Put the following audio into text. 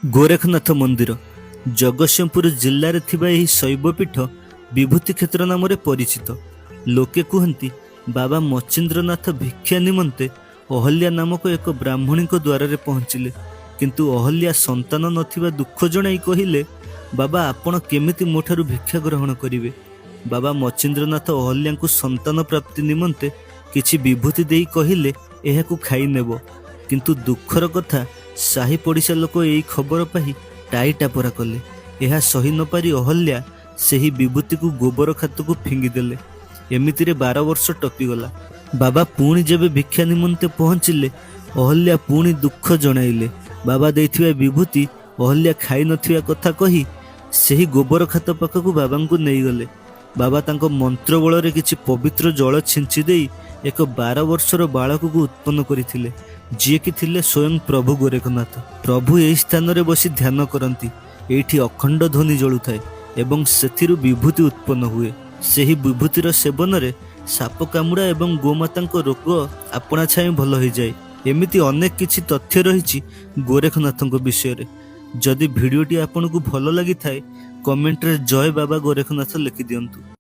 ଗୋରେଖନାଥ ମନ୍ଦିର ଜଗତସିଂହପୁର ଜିଲ୍ଲାରେ ଥିବା ଏହି ଶୈବପୀଠ ବିଭୂତି କ୍ଷେତ୍ର ନାମରେ ପରିଚିତ। ଲୋକେ କୁହନ୍ତି, ବାବା ମଚ୍ଚିନ୍ଦ୍ରନାଥ ଭିକ୍ଷା ନିମନ୍ତେ ଅହଲ୍ୟା ନାମକ ଏକ ବ୍ରାହ୍ମଣୀଙ୍କ ଦ୍ୱାରରେ ପହଞ୍ଚିଲେ। କିନ୍ତୁ ଅହଲ୍ୟା ସନ୍ତାନ ନଥିବା ଦୁଃଖ ଜଣାଇ କହିଲେ, "ବାବା, ଆପଣ କେମିତି ମୋଠାରୁ ଭିକ୍ଷା ଗ୍ରହଣ କରିବେ?" ବାବା ମଚ୍ଚିନ୍ଦ୍ରନାଥ ଅହଲ୍ୟାଙ୍କୁ ସନ୍ତାନ ପ୍ରାପ୍ତି ନିମନ୍ତେ କିଛି ବିଭୂତି ଦେଇ କହିଲେ, ଏହାକୁ ଖାଇନେବ। କିନ୍ତୁ ଦୁଃଖର କଥା, ସାହି ପଡ଼ିଶା ଲୋକ ଏହି ଖବର ପାଇ ଟାହି ଟାପରା କଲେ। ଏହା ସହି ନପାରି ଅହଲ୍ୟା ସେହି ବିଭୂତିକୁ ଗୋବର ଖାତକୁ ଫିଙ୍ଗିଦେଲେ। ଏମିତିରେ 12 ବର୍ଷ ଟପିଗଲା। ବାବା ପୁଣି ଯେବେ ଭିକ୍ଷା ନିମନ୍ତେ ପହଞ୍ଚିଲେ, ଅହଲ୍ୟା ପୁଣି ଦୁଃଖ ଜଣାଇଲେ। ବାବା ଦେଇଥିବା ବିଭୂତି ଅହଲ୍ୟା ଖାଇନଥିବା କଥା କହି ସେହି ଗୋବର ଖାତ ପାଖକୁ ବାବାଙ୍କୁ ନେଇଗଲେ। ବାବା ତାଙ୍କ ମନ୍ତ୍ର ବଳରେ କିଛି ପବିତ୍ର ଜଳ ଛିଞ୍ଚି ଦେଇ ଏକ 12 ବର୍ଷର ବାଳକକୁ ଉତ୍ପନ୍ନ କରିଥିଲେ, ଯିଏକି ଥିଲେ ସ୍ୱୟଂ ପ୍ରଭୁ ଗୋରେଖନାଥ। ପ୍ରଭୁ ଏହି ସ୍ଥାନରେ ବସି ଧ୍ୟାନ କରନ୍ତି। ଏଇଠି ଅଖଣ୍ଡ ଧୂନି ଜଳୁଥାଏ ଏବଂ ସେଥିରୁ ବିଭୂତି ଉତ୍ପନ୍ନ ହୁଏ। ସେହି ବିଭୂତିର ସେବନରେ ସାପ କାମୁଡ଼ା ଏବଂ ଗୋମାତାଙ୍କ ରୋଗ ଆପଣା ଛାଏଁ ଭଲ ହୋଇଯାଏ। ଏମିତି ଅନେକ କିଛି ତଥ୍ୟ ରହିଛି ଗୋରେଖନାଥଙ୍କ ବିଷୟରେ। ଯଦି ଭିଡ଼ିଓଟି ଆପଣଙ୍କୁ ଭଲ ଲାଗିଥାଏ, କମେଣ୍ଟରେ ଜୟ ବାବା ଗୋରେଖନାଥ ଲେଖିଦିଅନ୍ତୁ।